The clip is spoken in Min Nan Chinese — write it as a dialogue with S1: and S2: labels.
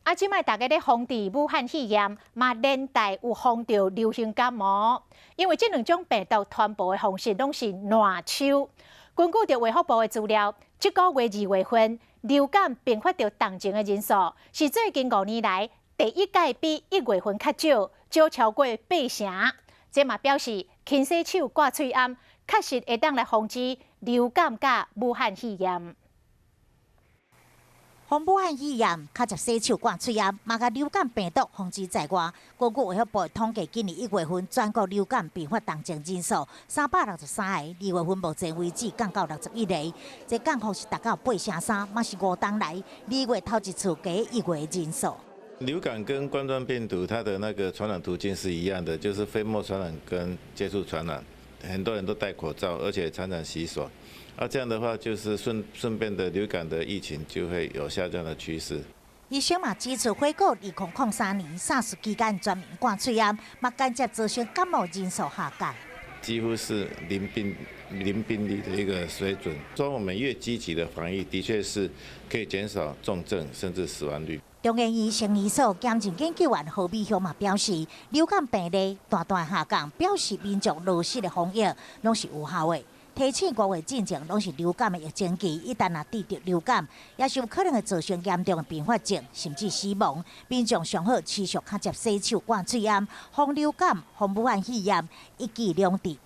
S1: 啊，這擺大家咧防治武漢肺炎，嘛連帶有防著流行感冒，因為這兩種病毒傳播的方式攏是瀾手。根據著衛福部的資料，這個月2月份流感併發著重症的人數，是最近5年來第一擺比1月份較少，少超過八成。這嘛表示勤洗手、掛喙罨，確實會當來防止流感佮武漢肺炎。
S2: 防武漢肺炎，較捷洗手、掛喙罨，嘛共流感病毒防止在外。根據衛福部統計，今年1月份全國流感併發重症人數363個，2月份目前為止降到61個，這降幅是達到八成三，嘛是5冬來2月頭一次低於1月人數。
S3: 流感跟冠狀病毒它的那個傳染途徑是一樣的，就是飛沫傳染跟接觸傳染。很多人都戴口罩，而且常常洗手。啊，這樣的話就是順便的流感的疫情就會有下降的趨勢。
S2: 醫生嘛指出，回顧2003年 SARS 期間全民掛喙罨，嘛間接造成感冒人數下降。
S3: 幾乎是零病例的一個水準。所以我們越積極的防疫，的確是可以減少重症甚至死亡率。
S2: 中研院生醫所兼任研究員何美鄉嘛表示，流感病例大大下降，表示民眾落實的防疫攏是有效的。提醒5月進前攏是流感的疫情期，一旦若得著流感，也是有可能會造成嚴重的併發症，甚至死亡。民眾上好持續較捷洗手、掛喙罨，防流感、防武漢肺炎，一舉兩得。